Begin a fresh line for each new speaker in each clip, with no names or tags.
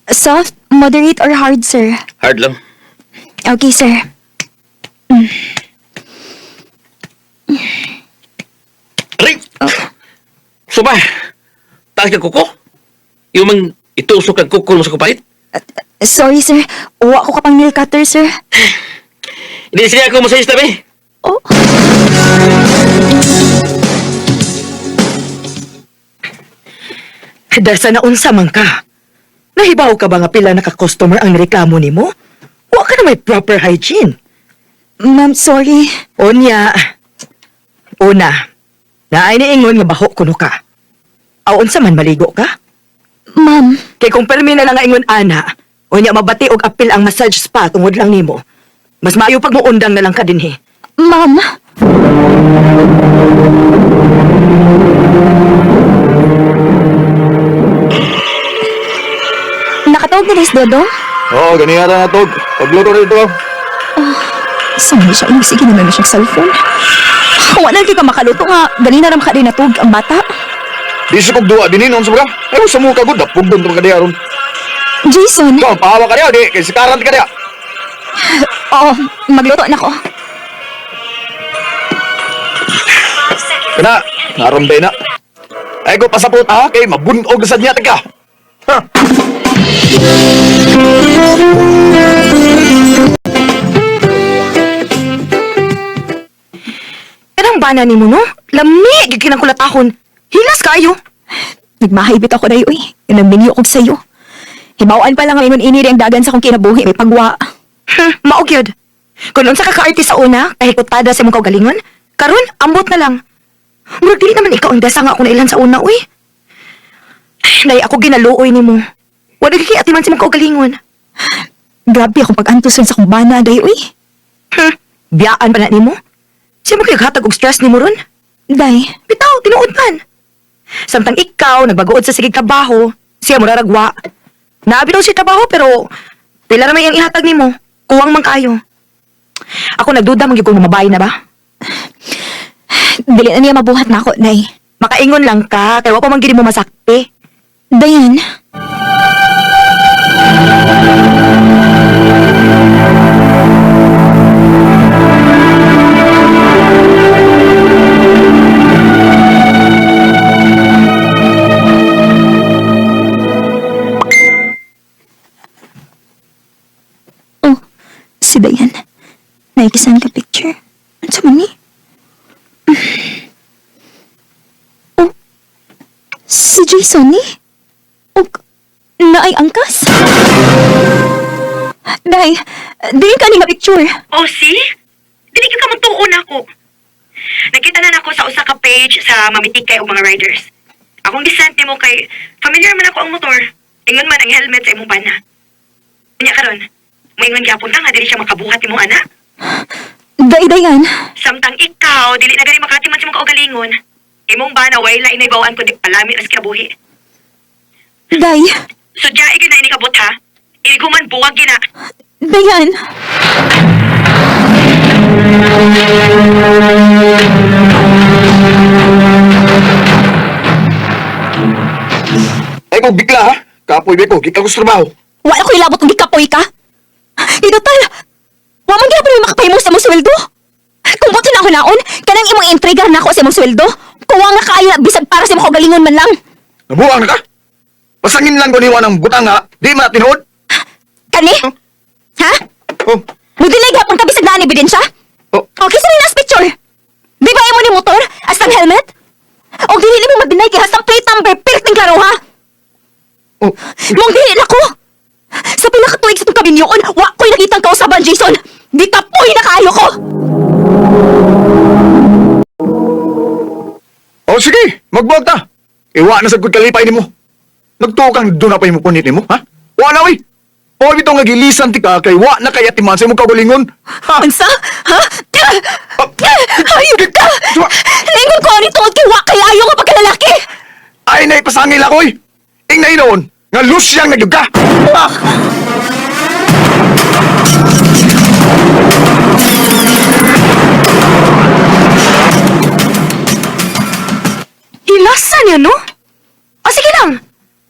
Soft, moderate, or hard, sir?
Hard lang.
Okay, sir.
Aray! Suba! Taas ka kuko? Yung mang itusok ang kuko mo sa kupalit?
Sorry, sir. Uwa ko ka pang nail cutter, sir.
Hindi siya ako masayos tabi.
Oh.
Dasa na unsa man ka. Nahibaw ka ba nga pila naka-customer ang reklamo nimo? Wa ka na may proper hygiene.
Ma'am, sorry.
Unya. Una, naay niingon nga baho kuno ka. Aw unsa man maligo ka?
Ma'am,
Kay kung permi na lang nga ingon ana, unya mabati og apil ang massage spa tungod lang nimo. Mas maayo pag muundang na lang ka dinhi.
ma'am. Nakatawag na guys, Dodong?
Oo, ganiya na natog. Pagluto na dito.
Saan siya? Ay, sige naman na siyang cellphone. Wala ka makaluto nga. Ganina ram ka rin natug ang bata.
Di siya kog duwa dinin, unsa ba ka? Ay, sa mo kagod, dapog doon ka diya ron.
Jason!
Ikaw, pahawa ka diya, di. Kay sikaran ka diya.
Oo, magluto na ko.
Kana, naramday na. Ay, ko pasapot ha, kay mabunog na sad niya, taga. Ha?
Kanang bana nimo no? Lami gyud kinang kulatahon. Hilas kayo.
Nagmahaibit ako na uy. Nang minyo kog sayo. Hibawaan pa lang ang ingon iniri ang dagan sa akong kinabuhi. May pagwa.
Mao gyud. Kung unsa ka kaarte sa una, kahikutada sa imong kaugalingon, karon ambot na lang. Murag dili naman ikaw ang dasa nga ako nailan sa una, uy. Ay, Nay, ako ginaluoy nimo. Wala kay atiman sa imong kaugalingon.
Grabe akong pag-antos sa akong bana, day, uy.
Biyaan pa na nimo. Siya mo kay hatag og stress nimo ron?
Day,
Bitaw, tinuod man. Samtang ikaw nagbagood sa sige trabaho, siya muraragwa. Nabi daw siya trabaho pero pila na may ang ihatag nimo. Kuwang man kayo. Ako nagduda man gyud kung mamabay na ba.
dili na niya mabuhat na ako, Day.
Makaingon lang ka, kay wa pa man gid mo masakti.
Dayan, Oh, si Dayan. Naikisan ka picture. Ano sa man ni? Oh, si Jason ni? Og, naay angkas? Day, diin ka ni nga picture.
Oh, see? Dili gyud ka magtuon ako. Nakita na nako sa usa ka page sa mamitikay og mga riders. Akong gisent nimo kay familiar man ako ang motor. Ingon man ang helmet sa imong bana. Unya karon, moingon gyapon ka nga dili siya makabuhat imong ana.
Day, Dayan.
Samtang ikaw dili na gani makatiman sa imong kaugalingon. Imong bana way lain na ibawaan kundi palami ras kinabuhi.
Day,
Sudya gyud na ini kabot ha. Iniguman buwag gina.
Dayan.
Ay, ko bigla ha. Kapoy be ko, gikan ko sa trabaho.
Wala ko ilabot kung gikapoy ka. Di total, wa man gyapon may makapahimo sa imong sweldo. Kung buti na ako naon, kanang imong intriga na ako sa imong sweldo. Kuwang na kaayo na bisag para sa imong kaugalingon man lang.
Nabuang na ka. Pasangin lang ko niwa ng butang ha. Di man tinuod.
Kani? Ha?
Oh,
Mudilay gapon ka bisag naan ebidensya?
oh.
Okay, sa nas picture. Di ba imo ni motor? Hasta ang helmet? O dili nimo madinay kay hasta ang plate number perting klaro ha?
Oh,
Mong dili na ko. Sa pila ka tuig sa itong kabinyoon, wa ko'y nakitang kausaban, Jason. Di kapoy na kaayo ko.
Oh, sige, magbuwag ta. Iwa na sa kod kalipay nimo. Nagtuo kang doon na pa imo punit nimo, ha? Wa na oy. O bitaw nga gilisan ti ka kay wa na kay atiman sa imong kaugalingon. Ha?
Unsa? Ha? Ayun ka!
Tuma-
Lingon ko ani tungod kay wa kay ayo nga pagkalalaki!
Ay na ipasangil ako oy. Ingay noon nga lusyang nagyug ka. Ha?
Hilasa niya no? O sige lang.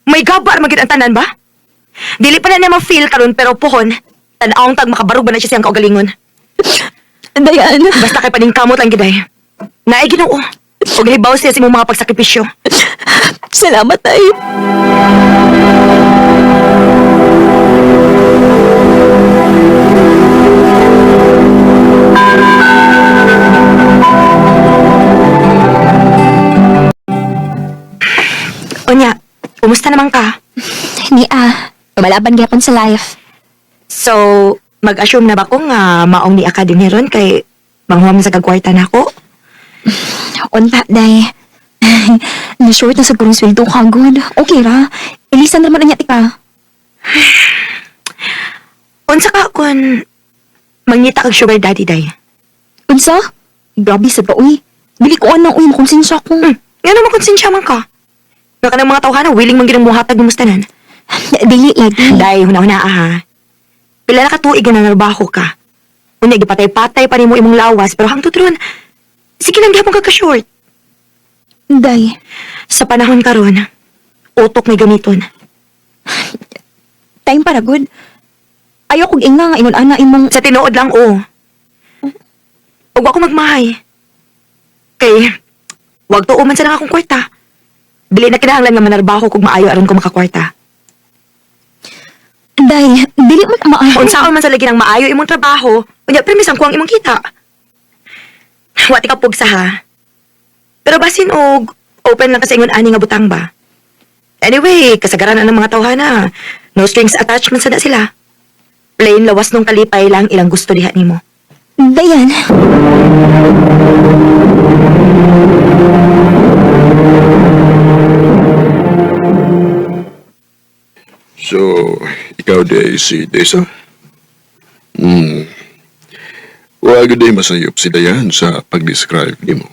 May gabar magid ang tanan ba? Dili pa na niya ma-feel karon pero pohon, tan-awng tag makabarog ba na siya siyang kaugalingon.
Dayan.
Basta kay paningkamot lang giday. Naay Ginoo. Ug hibaw siya sa imong mga pagsakripisyo.
Salamat, ay.
Unya, kumusta naman ka?
Ni ah, lumalaban gyapon sa life.
So, mag-assume na ba ko nga maong ni academy ron kay manghuam sa kagkwarta nako?
Unta, day. Na-short na sa kurong sweldo kagod. Okay ra. Ilisan naman na niya, tika.
Unsa ka kun mangita kag sugar daddy day?
Unsa? Grabe sa ba, uy. Dili ko anang, uy, makonsensya ko.
Nga naman konsensya man ka. Nga ka ng mga tawhana, willing man ginang muhatag mo tanan.
Dili lagi.
Day, huna-huna ha. Pila na ka tuig nga nanarbaho ka. Unya, gipatay-patay pa nimo imong lawas, pero hangtod ron, sige lang gihapon ka ka-short.
Day,
Sa panahon karon, utok may gamiton.
time para good. Ayaw kog inga nga ingon ana imong
Sa tinuod lang, oo. Ug ako magmahay. Kay, wag tuo man sa lang akong kwarta. Dili na kinahanglan nga manarbaho kog maayo aron ko makakwarta.
Day, dili man maayo.
Unsaon man sa lagi ng maayo imong trabaho, unya premis ang kuwang imong kita. Wa ti ka pugsa ha. Pero basin og open lang kasi ingon ani nga butang ba. Anyway, kasagaran na ng mga tawhana. No strings attached man sada sila. Plain lawas nung kalipay lang ilang gusto diha nimo.
Dayan.
So, ikaw day si Desa? Hmm. Wag day masayop si Dayan sa pag-describe nimo.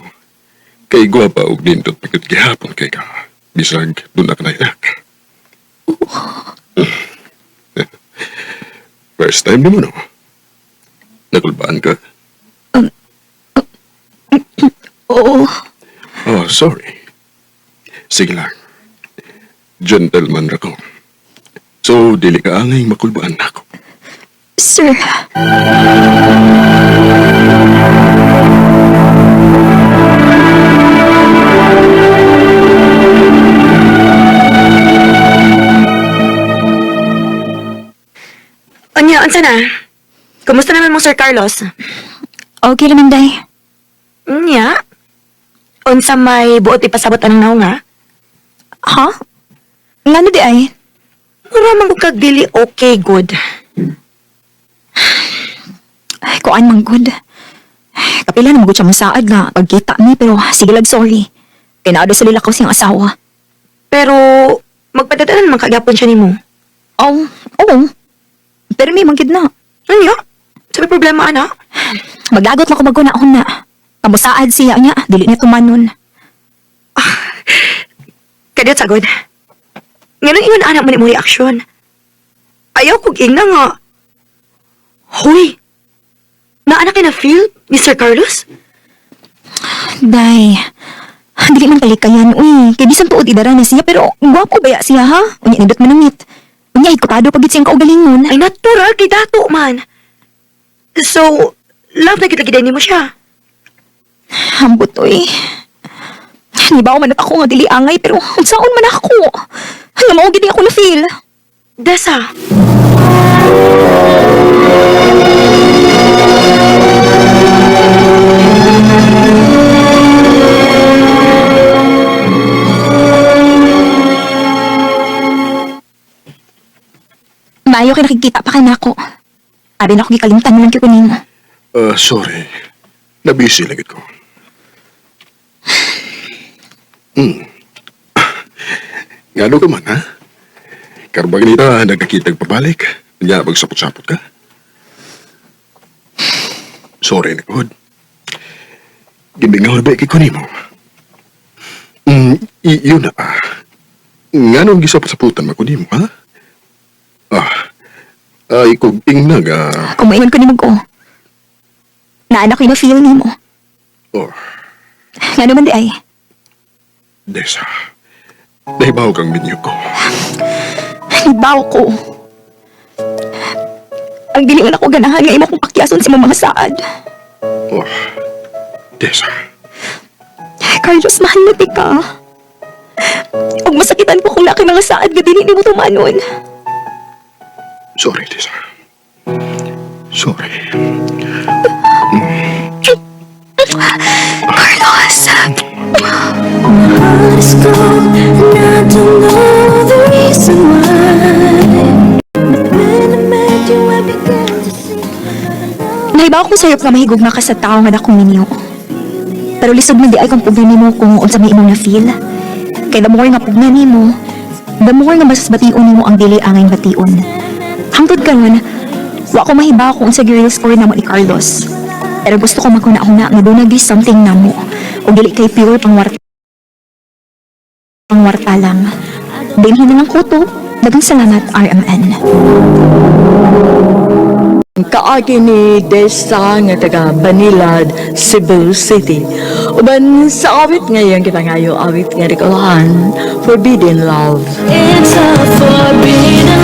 Kay gwapa og nindot pagkat gihapon kay ka. Bisag dun ka nainak. First time nimo no? Nakulbaan ka?
Oo.
Oh, sorry. Sige lang. Gentleman ra ko. So, dili ka angay makulbaan nako.
Sir.
Unya, unsa na? Kumusta naman mo Sir Carlos?
Okay naman, Day.
Unya? Unsa may buot ipasabot anang naong ha?
Ha? Ngano di ay?
Mura man gud kag dili okay good.
Ay, kuan man good. Kapila na magud siya masaad nga pagkita mi pero sige lag sorry. Kay naa daw sa lilakaw siyang asawa.
Pero magpadadalan man kagapon siya nimo.
Oh, oo. Pero may manggid na.
Unya? Sabi problema ana?
Maglagot lang ko maguna na. Kamusaad siya niya, dili niya tumanon.
Kadiyot sagod. Nganong ingon anak mo ni mo reaksyon? Ayaw kog ingna nga. Hoy. Naa na kay na feel ni Sir Carlos?
Day, dili man palikayan, uy. Kay bisan tuod idara na siya, pero gwapo baya siya, ha? Unya, nindot manangit. Unya, hikutado pagit siyang kaugalingon.
Ay natural kay dato man. So, love na kita giday nimo siya.
Hambot, uy. Nibaw man at ako nga dili angay, pero unsaon man ako. Alam mo, gid ako na feel.
Desa.
Maayo kay nakikita pa kay nako. Abi na ako gikalimtan man kay kunin.
Sorry. Nabisi lagi ko. Hmm. Ngano ka man, ha? Karong nita, nagkakitag pabalik. Nya, magsapot-sapot ka. Sorry na good. Gibingaw na ba ko nimo? Yun na ah. Nganong gisapot-saputan man ko nimo, ha? Ah, ay kog ingnag, ah.
Kung maingon ko nimo ko. Naanak ko na feel nimo.
Oh,
Ngano man di ay.
Desa. Nahibaw kang minyo ko.
Hibaw ko. Ang dili man ako ganahan nga imo kong pakyason sa imong mga saad.
Oh, Desa.
Carlos, mahal na tika. Ug masakitan ko kung laki mga saad nga dili nimo tumanon.
Sorry, Desa. Sorry.
Carlos!
Heart is cold and I don't know the reason why. But when I met you, I began to see.
Nahibaw ko sayop nga mahigugma ka sa tao nga dakong minyo. Pero lisod man di ay kung pugnan nimo kung unsa may imong na-feel. Kay the more nga pugnan nimo, the more nga mas bation nimo ang dili angay bation. Hangtod karon, wa ko mahibaw kung unsa real story namo ni Carlos. Pero gusto ko maghuna-huna nga duna gyud something namo o dili kay pure pangwarta lang. Dinhi na lang ko to. Daghang salamat, RMN.
Kaagi ni Desa nga taga Banilad, Cebu City. Uban sa awit ngayon kita ngayo awit nga rikulahan, Forbidden Love.
It's a forbidden